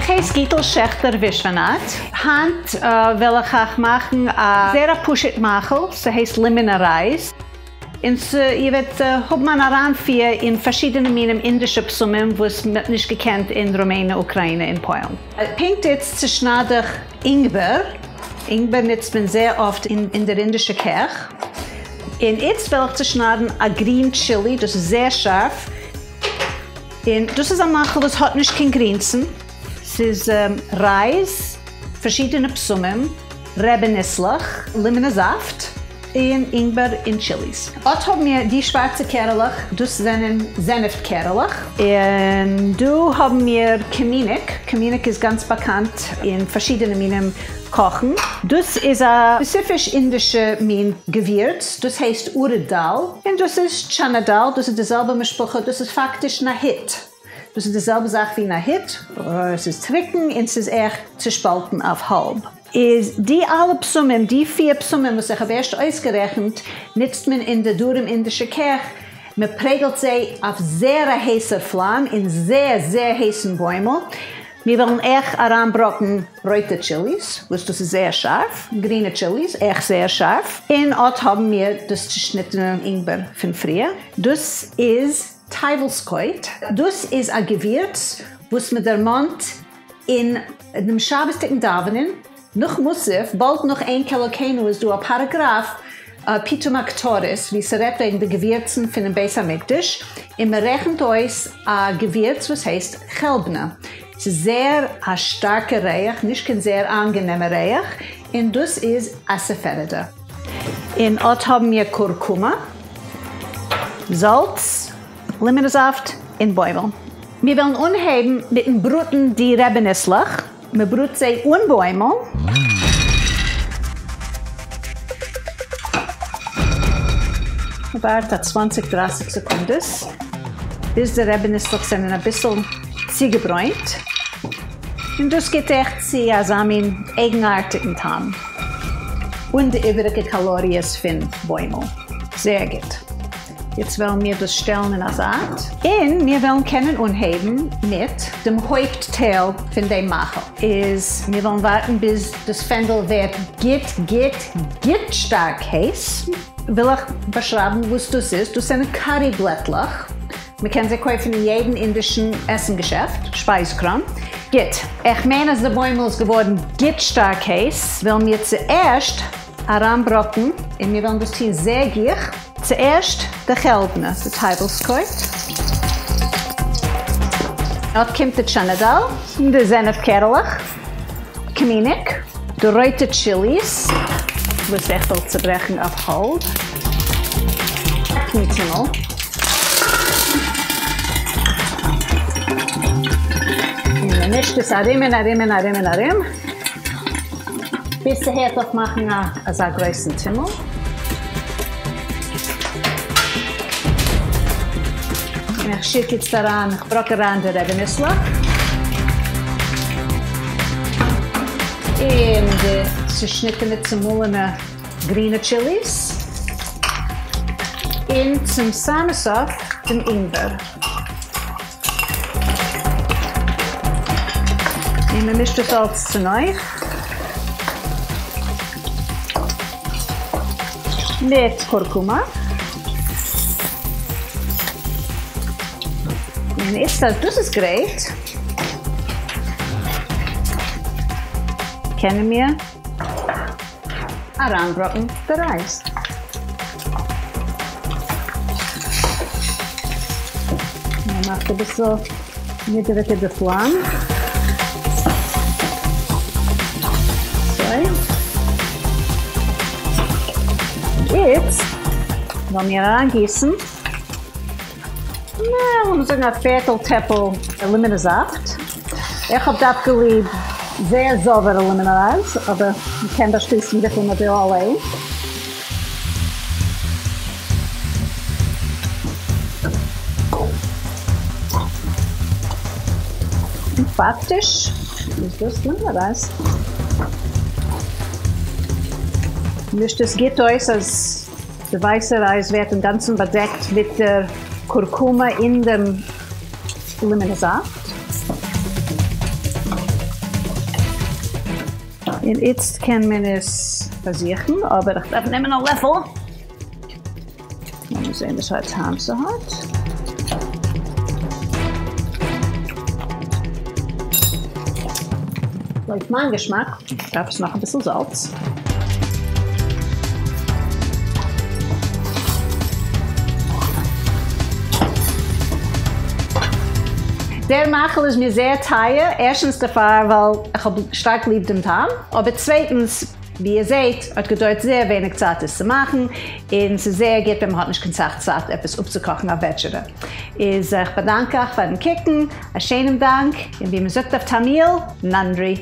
איך הייס גיטל שעכטער ווישוואנאט. היינט וועל איך אייך מאכן א זייער א פשוט מאכל, ס'הייסט לימענע רייז. און איר וועט האבן אן אריינפיר אין פארשידענע מינים אינדישע בשמים וואס מ'האט נישט געקענט אין רומענע, אוקריינע און פוילן. פונקט איצט צושנייד איך אינגבער, אינגבער נוצט מען זייער אפט אין דער אינדישע קעך. און איצט וועל איך צושניידן א green chili, דאס איז זייער שארף. און דאס איז א מאכל וואס האט נישט קיין גרינסן, ס'איז רייז, פארשידענע בשמים, רעבע ניסלעך, לימענע זאפט, און אינגבער און טשיליס. אט האבן מיר די שווארצע קערעלעך, דאס זענען זענעפט קערעלעך. און דא האבן מיר קומיניק, קומיניק איז גאנץ באקאנט אין פארשידענע מינים קאכן. דאס איז א ספעציפיש אינדישע מין געווירץ, דאס הייסט אורד דאל, און דאס איז טשאנא דאל, דאס איז די זעלבע משפחה, דאס איז פאקטיש נאהיט, דאס איז די זעלבע זאך ווי נאהיט, עס איז טריקן און ס'איז עכט צושפאלטן אויף האלב. איז די אלע בשמים, די פיר בשמים וואס איך האב ערשט אויסגערעכנט, נוצט מען אין די דרום אינדישע קעך, מען פרעגלט זיי אויף זייער א הייסער פלאם אין זייער זייער הייסן בוימל, מיר וועלן אויך אריינבראקן רויטע טשיליס, וואס דאס איז זייער שארף, גרינע טשיליס, אויך זייער שארף, און אט האבן מיר דאס צושניטענע אינגבער פון פריער, דאס איז טייוולסקויט, דאס איז א געווירץ וואס מען דערמאנט אין דעם שבת'דיגן דאווענען נאך מוסף, באלד נאך אין כאלוקינו איז דא א פאראגראף פיטום הקטורת ווי ס'רעדט וועגן די געווירצן פונעם בית המקדש, און מ'רעכנט אויס א געווירץ וואס הייסט חלבנה, ס'איז זייער א שטארקע ריח, נישט קיין זייער איינגענעמע ריח, און דאס איז אסאפעטידע. און אט האבן מיר קורקומא, זאלץ, לימענע זאפט, און בוימל. מיר וועלן אנהייבן מיטן בראטן די רעבע ניסלעך. מען בראט זיי אן בוימל. מען ווארט א צוואנציג דרייסיג סעקונדעס ביז די רעבע ניסלעך זענען אביסל צוגעברוינט, און דאס גיבט עכט צו אזא מין אייגנארטיגן טעם, אן די איבעריגע קאלאריעס פון בוימל. זייער גוט. יעצט וועלן מיר דאס שטעלן אין א זייט, און מיר וועלן קענען אנהייבן מיט דעם הויפט טייל פון דעם מאכל, איז מיר וועלן ווארטן ביז דאס פענדל ווערט גוט גוט גוט שטארק הייס, וויל איך באשרייבן וואס דאס איז, דאס זענען קארי בלעטלעך, מען קען זיי קויפן אין יעדן אינדישן עסן געשעפט, שפייז קראם. גוט, איך מיין אז די בוימל איז געווארן גוט שטארק הייס, וועלן מיר צוערשט אריינבראקן, און מיר וועלן דאס טון זייער גיך. צוערשט די חלבנה, די טייוולסקרויט. אט קומט די טשאנא דאל, די זענעף קערעלעך, קומיניק, די רויטע טשיליס, וואס איך וועל צוברעכן אויף האלב, צימעל. און מען מישט עס ארום און ארום און ארום און ארום. ביז ס'הערט אויף מאכן אזא גרויסן טומל. און איך שיט איצט אריין, איך בראק אריין די רעבע ניסלעך. און די צושניטענע צומאלענע גרינע טשיליס. און צום סאמע סוף דעם אינגבער. און מען מישט עס אלץ צונויף מיט קורקומא. און איצט אז דאס איז גרייט, קענען מיר אריינבראקן די רייז. מען מאכט אביסל נידעריגער די פלאם. אזוי. איצט וועלן מיר אריינגיסן, לאמיר זאגן א פערטל טעפל לימענע זאפט. איך האב דווקא ליב זייער זויערע לימענע רייז, אבער מ'קען באשליסן וויפיל מ'וויל אליין. און פאקטיש איז דאס לימענע רייז. מישט עס גוט אויס אז די ווייסע רייז ווערט אינגאנצן באדעקט מיט דער קורקומא אין דעם לימענע זאפט. און איצט קען מען עס פארזוכן, אבער איך דארף נעמען א לעפל. לאמיר זען וואס פאר א טעם ס'האט. לויט מיין געשמאק דארף עס נאך אביסל זאלץ. דער מאכל איז מיר זייער טייער, ערשטנס דערפאר ווייל איך האב שטארק ליב דעם טעם, אבער צווייטנס ווי איר זעהט האט געדויערט זייער ווייניג צייט עס צו מאכן, און ס'איז זייער גוט ווען מ'האט נישט קיין סאך צייט עפעס אפצוקאכן א וועטשערע. איז איך באדאנק אייך פארן קוקן, א שענעם דאנק, און ווי מ'זאגט אויף טאמיל, נאנדרי.